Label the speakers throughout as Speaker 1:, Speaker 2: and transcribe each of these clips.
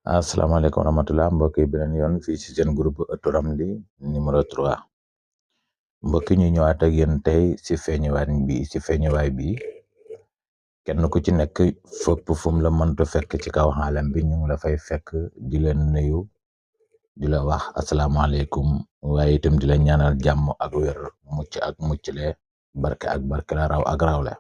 Speaker 1: asalaamaaleykum wa rahmatulah mbokk yi beneen yoon fii ci seen groupe Ëttu Ramli numéro 3 mbokk yi ñu ñëwaat ak yéen tey ci feeñuwaay bi kenn ku ci nekk fépp fu mu la mënta fekk ci kaw xaalam bi ñu ngi la fay fekk di leen nuyu di la wax asalaamaaleykum waaye itam di la ñaanal jàmm ak wér mucc ak muccle barke ak barke la raw ak rawle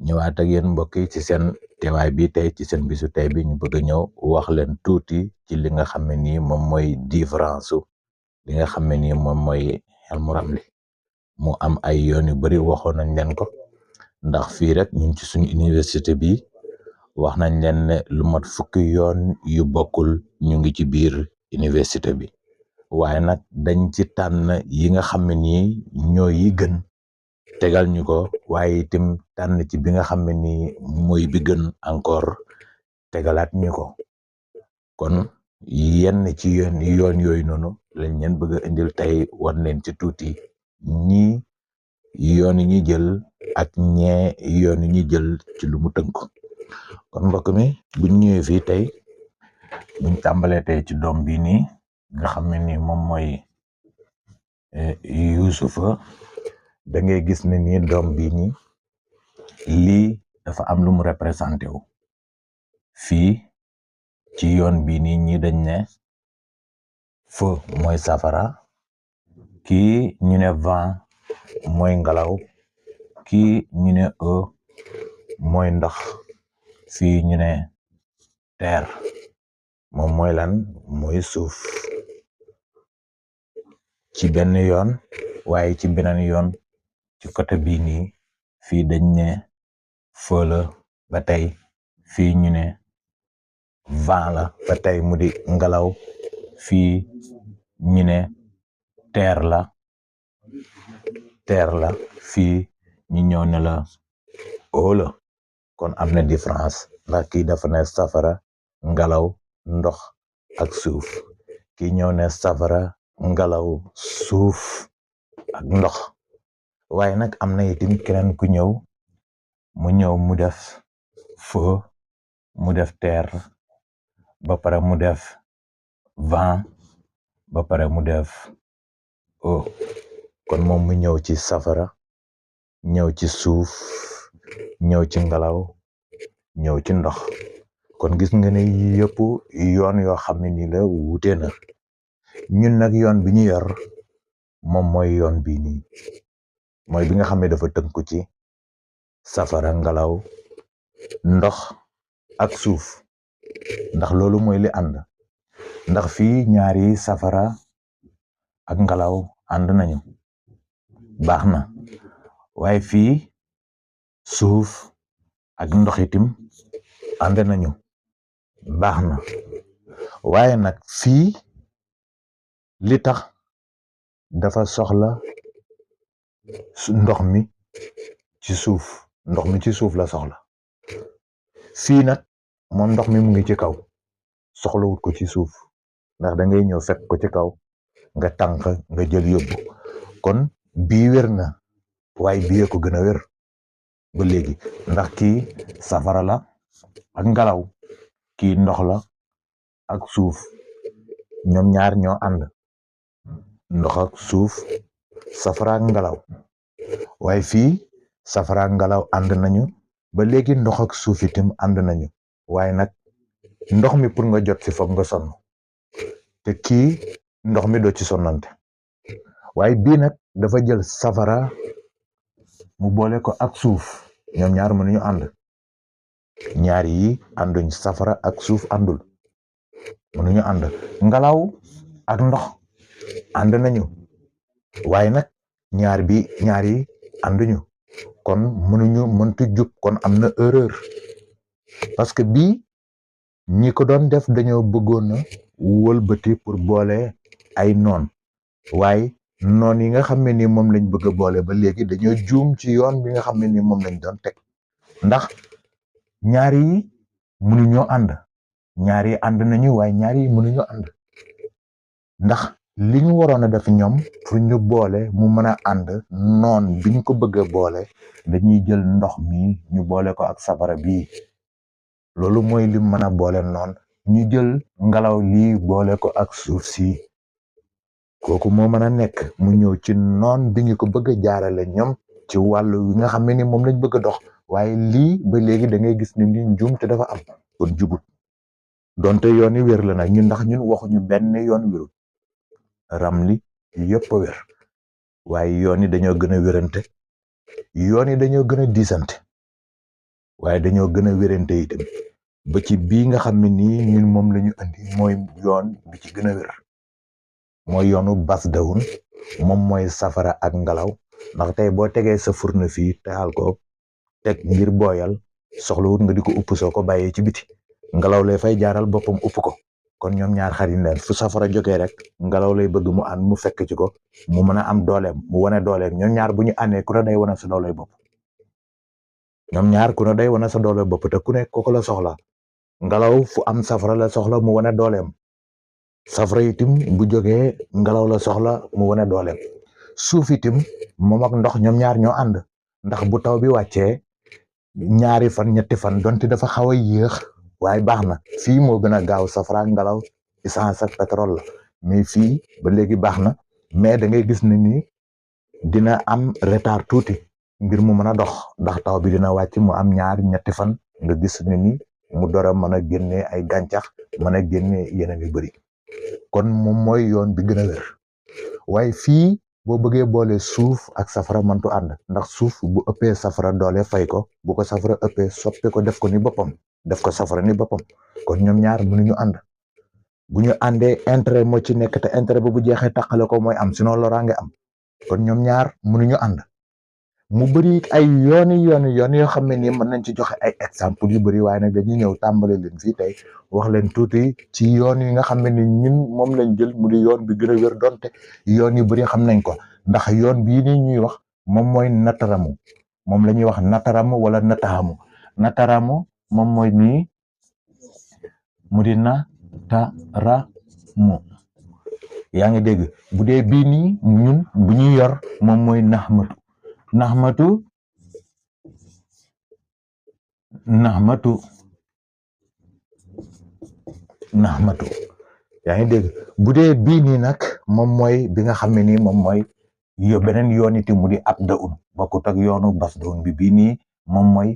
Speaker 1: ñëwaat ak yéen mbokk yi ci seen teewaay bi tey ci seen bisu tey bi ñu bëgg a ñëw wax leen tuuti ci li nga xam ne nii moom mooy différence li nga xam ne nii moom mooy Hilmu Ramli mu am ay yoon yu bari waxoon nañ leen ko ndax fii rek ñun ci suñu université bi wax nañ leen ne lu mat fukki yoon yu bokkul ñu ngi ci biir université bi waaye nag dañ ci tànn yi nga xam ne nii ñoo yi gën tegal ñu ko waaye itam tànn ci bi nga xam ne nii mooy bi gën encore tegalaat ñu ko kon yenn ci yoon yooyu noonu lañ leen bëgg a indil tey war leen ci tuuti ñii yoon yi ñuy jël ak ñee yoon yi ñuy jël ci lu mu tënk kon mbokk mi buñ ñëwee fii tey buñ tàmbalee tey ci doom bi nii nga xam ne ni moom mooy Yuusufa da ngay gis ne ni doom bi nii lii dafa am lu mu représenté wu fii ci yoon bi nii ñi dañ ne feu mooy safara kii ñu ne vent mooy ngelaw kii ñu ne eau mooy ndox fii ñu ne terre moom mooy lan mooy suuf ci benn yoon waaye ci beneen yoon ci côté bii nii fii dañ ne feu la ba tey fii ñu ne vent la ba tey mu di ngelaw fii ñu ne terre la fii ñu ñëw ne la eau la kon am na différence ndax kii dafa ne safara ngelaw ndox ak suuf kii ñëw ne safara ngelaw suuf ak ndox waaye nag am na itam keneen ku ñëw mu def feu mu def terre ba pare mu def vent ba pare mu def eau kon moom mu ñëw ci safara ñëw ci suuf ñëw ci ngelaw ñëw ci ndox kon gis nga ne yëpp yoon yoo xam ne ni la wuute na ñun nag yoon bi ñu yor moom mooy yoon bii nii mooy bi nga xam ne dafa tënku ci safara ngelaw ndox ak suuf ndax loolu mooy li ànd ndax fii ñaari safara ak ngelaw ànd nañu baax na waaye fii suuf ak ndox itim ànd nañu baax na waaye nag fii li tax dafa soxla ndox mi ci suuf la soxla fii nag moom ndox mi mu ngi ci kaw soxlawut ko ci suuf ndax da ngay ñëw fekk ko ci kaw nga tànk nga jël yóbbu kon bii wér na waaye bii ko gën a wér ba léegi ndax kii safara la ak ngelaw kii ndox la ak suuf ñoom ñaar ñoo ànd ndox ak suuf safara ak ngelaw waaye fii safara ak ngelaw ànd nañu ba léegi ndox ak suuf itam ànd nañu waaye nag ndox mi pour nga jot ci foog nga sonn te kii ndox mi doo ci sonnante waaye bii nag dafa jël safara mu boole ko ak suuf ñoom ñaar mënuñu ànd ñaar yi ànduñ safara ak suuf àndul mënuñu ànd ngelaw ak ndox ànd nañu waaye nag ñaar yi ànduñu kon mëntu jub kon am na erreur parce que bii ñi ko doon def dañoo bëggoon a wëlbati pour boole ay noon waaye noon yi nga xam ne ni moom lañ bëgg a boole ba léegi dañoo juum ci yoon bi nga xam ne ni moom lañ doon teg ndax ñaar yi mënuñoo ànd ñaar yi ànd nañu waaye ñaar yi mënuñoo ànd ndax li ñu waroon a def ñoom pour ñu boole mu mën a ànd noon bi ñu ko bëgg a boole dañuy jël ndox mi ñu boole ko ak safara bii loolu mooy li mën a boole noon ñu jël ngelaw lii boole ko ak suuf si kooku moo mën a nekk mu ñëw ci noon bi ñu ko bëgg a jaarale ñoom ci wàllu wi nga xam ne ni moom lañ bëgg a dox waaye lii ba léegi da ngay gis ni ni njuum te dafa am kon jubut donte yoon yi wér la nag ñun ndax ñun waxuñu benn yoon wérul Ramli yëpp a wér waaye yoon yi dañoo gën a wérante yoon yi dañoo gën a diisante waaye dañoo gën a wérante itam ba ci bii nga xam ne nii ñun moom la ñu andi mooy yoon bi ci gën a wér mooy yoonu bas dawun moom mooy safara ak ngelaw ndax tey boo tegee sa furna fii taal ko teg ngir booyal soxlawut nga di ko upp soo ko bàyyee ci biti ngelaw lay fay jaaral boppam upp ko kon ñoom ñaar xarit leen fu safara jógee rek ngelaw lay bëgg mu ànd mu fekk ci ko mu mën a am dooleem mu wane dooleem ñoom ñaar bu ñu àndee ku ne day wane sa doole bopp ñoom ñaar ku ne day wane sa doole bopp te ku ne kooku la soxla ngelaw fu am safara la soxla mu wane dooleem safara itam bu jógee ngelaw la soxla mu wane dooleem suuf itam moom ak ndox ñoom ñaar ñoo ànd ndax bu taw bi wàccee ñaari fan ñetti fan donte dafa xaw a yéex waaye baax na fii moo gën a gaaw safara ak ngelaw essence ak pétrole la mais fii ba léegi baax na mais da ngay gis ne ni dina am retard tuuti ngir mu mën a dox ndax taw bi dina wàcc mu am ñaari ñetti fan nga gis ne ni mu door a mën a génnee ay gàncax mën a génnee yeneen yu bëri kon moom mooy yoon bi gën a wér waaye fii boo bëggee boole suuf ak safara mëntu ànd ndax suuf bu ëppee safara doole fay ko bu ko safara ëppee soppi ko def ko ni boppam def ko safara ni boppam kon ñoom ñaar mënuñu ànd bu ñu àndee intérêt moo ci nekk te intérêt ba bu jeexee tàqale ko mooy am sinon loraange am kon ñoom ñaar mënuñu ànd mu bëri ay yoon yoo xam ne nii mën nañ ci joxe ay exemple yu bëri waaye nag dañuy ñëw tàmbale leen fii tey wax leen tuuti ci yoon yi nga xam ne ni ñun moom lañ jël mu di yoon bi gën a wér donte yoon yu bëri xam nañ ko ndax yoon bii nii ñuy wax moom mooy nataramu moom la ñuy wax nataramu wala natahamu nataramu moom mooy nii mu di nataramu yaa ngi dégg bu dee bii nii ñun bu ñuy yor moom mooy naxmatu yaa ngi dégg bu dee bii nii nag moom mooy bi nga xam ne nii moom mooy beneen yoon iti mu di abdaun bokkut ak yoonu basdaun bi bii nii moom mooy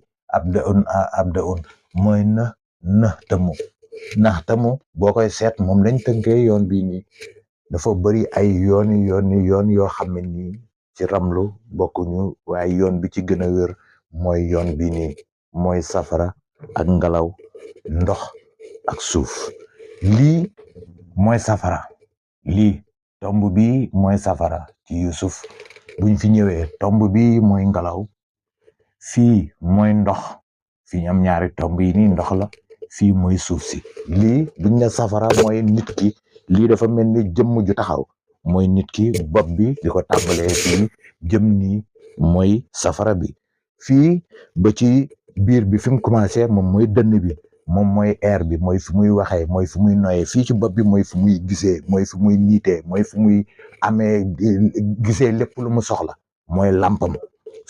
Speaker 1: abdaun mooy naxtamu boo koy seet moom lañ tënkee yoon bii nii dafa bëri ay yoon yoo xam ne nii ci ramlu bokkuñu waaye yoon bi ci gën a wér mooy yoon bi nii mooy safara ak ngelaw ndox ak suuf lii mooy safara lii tomb bi mooy safara ci Yusuf buñ fi ñëwee tomb bi mooy ngelaw fii mooy ndox fii ñam ñaari tomb yi nii ndox la fii mooy suuf si lii buñ ne safara mooy nit ki lii dafa mel ni jëmm ju taxaw mooy nit ki bopp bi di ko tàmbalee fii jëm nii mooy safara bi fii ba ci biir bi fi mu commencé moom mooy dënn bi moom mooy air bi mooy fi muy waxee mooy fi muy noyee fii ci bopp bi mooy fi muy gisee mooy fi muy niitee mooy fi muy amee gisee lépp lu mu soxla mooy lampam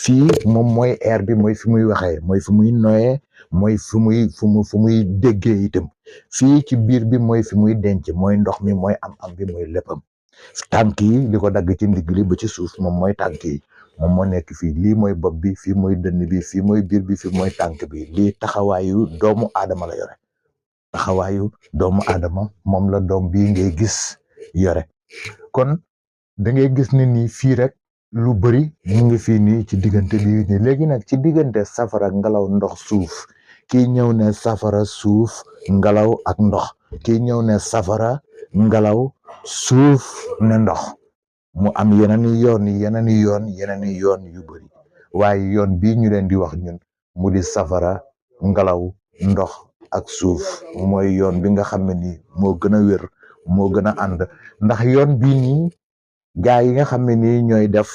Speaker 1: fii moom mooy air bi mooy fi muy waxee mooy fi muy noyee mooy fi muy déggee itam fii ci biir bi mooy fi muy denc mooy ndox mi mooy am bi mooy léppam tànk yi li ko dagg ci ndigg li ba ci suuf moom mooy tànk yi moom moo nekk fii lii mooy bopp bi fii mooy dënn bi fii mooy biir bi fii mooy tànk bi lii taxawaayu doomu aadama la yore taxawaayu doomu aadama moom la doom bii ngay gis yore kon da ngay gis ne nii fii rek lu bëri mu ngi fii nii ci diggante bi nii léegi nag ci diggante safara ngelaw ndox suuf kii ñëw ne safara suuf ngelaw ak ndox kii ñëw ne safara ngelaw suuf ne ndox mu am yeneen yoon yu bëri waaye yoon bii ñu leen di wax ñun mu di safara ngelaw ndox ak suuf mooy yoon bi nga xam ne ni moo gën a wér moo gën a ànd ndax yoon bii nii gaa yi nga xam ne nii ñooy def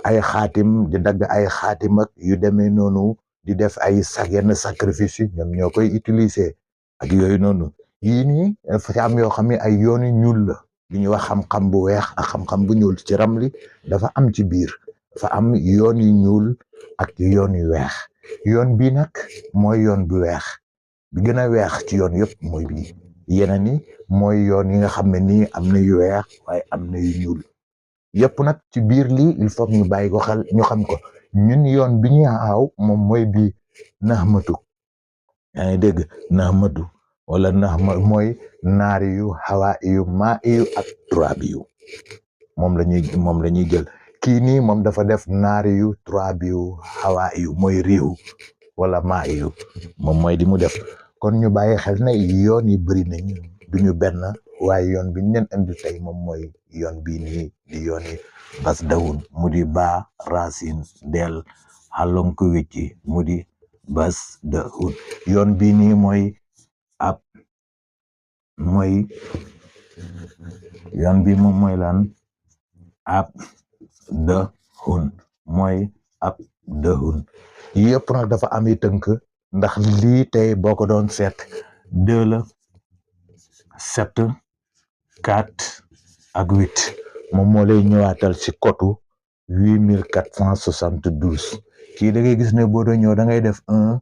Speaker 1: ay xaatim di dagg ay xaatim ak yu demee noonu di def ay yenn sacrifice yi ñoom ñoo koy utiliser ak yooyu noonu yii nii dafa am yoo xam ne ay yoon yu ñuul la li ñuy wax xam-xam bu weex ak xam-xam bu ñuul ci ramli dafa am ci biir dafa am yoon yu ñuul ak yoon yu weex yoon bii nag mooy yoon bu weex bi gën a weex ci yoon yëpp mooy bii yeneen yi mooy yoon yi nga xam ne nii am na yu weex waaye am na yu ñuul yëpp nag ci biir lii il faut ñu bàyyi ko xel ñu xam ko ñun yoon bi ñuy aaw moom mooy bii naxmatu yaa ngi dégg naxmatu wala naxma mooy naari yu xawaa yu maa yu ak turaab yu moom la ñuy jël kii nii moom dafa def naari yu turaab yu xawaa yu mooy riiw wala maa yu moom mooy di mu def kon ñu bàyyi xel ne yoon yi bëri nañu duñu benn waaye yoon bi ñu leen indi tey moom mooy yoon bii nii di yoon yi bas dawun mu di baa racine del xalonko wicci mu di bas dawun yoon bii nii mooy yoon bi moom mooy lan ab dahun mooy ab dahun yëpp nag dafa am i tënk ndax lii tey boo ko doon seet 2 la 7 4 ak 8 moom moo lay ñëwaatal ci kotu 8472 kii da ngay gis ne boo doon ñëw da ngay def 1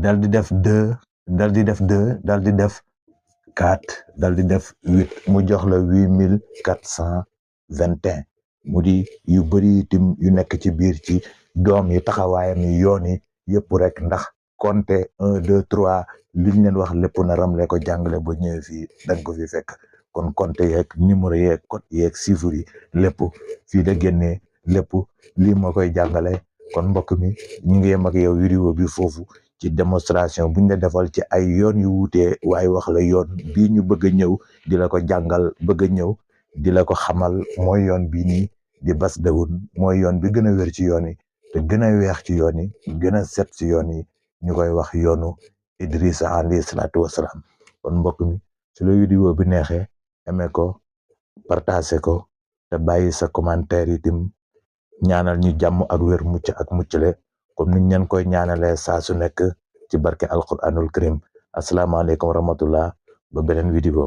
Speaker 1: dal di def 2 dal di def 2 dal di def 4 dal di def 8 mu jox la 8421 mu di yu bëri itam yu nekk ci biir ci doom yi taxawaayam yi yoon yi yëpp rek ndax compter 1 2 3 liñ leen wax lépp na ramle ko jàngale ba ñëwee fii dañ ko fi fekk kon compter yeeg numéro yeeg code yeeg chiffre yi lépp fii da génnee lépp lii moo koy jàngale kon mbokk mi ñu ngi yem ak yow vidéo bi foofu ci démonstration buñ la defal ci ay yoon yu wuutee waaye wax la yoon bii ñu bëgg a ñëw di la ko jàngal bëgg a ñëw di la ko xamal mooy yoon bii nii di bas dawun mooy yoon bi gën a wér ci yoon yi te gën a weex ci yoon yi gën a set ci yoon yi ñu koy wax yoonu Idrissa alayhi salaatu wasalaam kon mbokk mi su la vidéo bi neexee aimé ko partagé ko te bàyyi sa commentaire itam ñaanal ñu jàmm ak wér mucc ak muccale comme niñ leen koy ñaanalee saa su nekk ci barke alquranul karim asalaamaaleykum wa rahmatullah ba beneen vidéo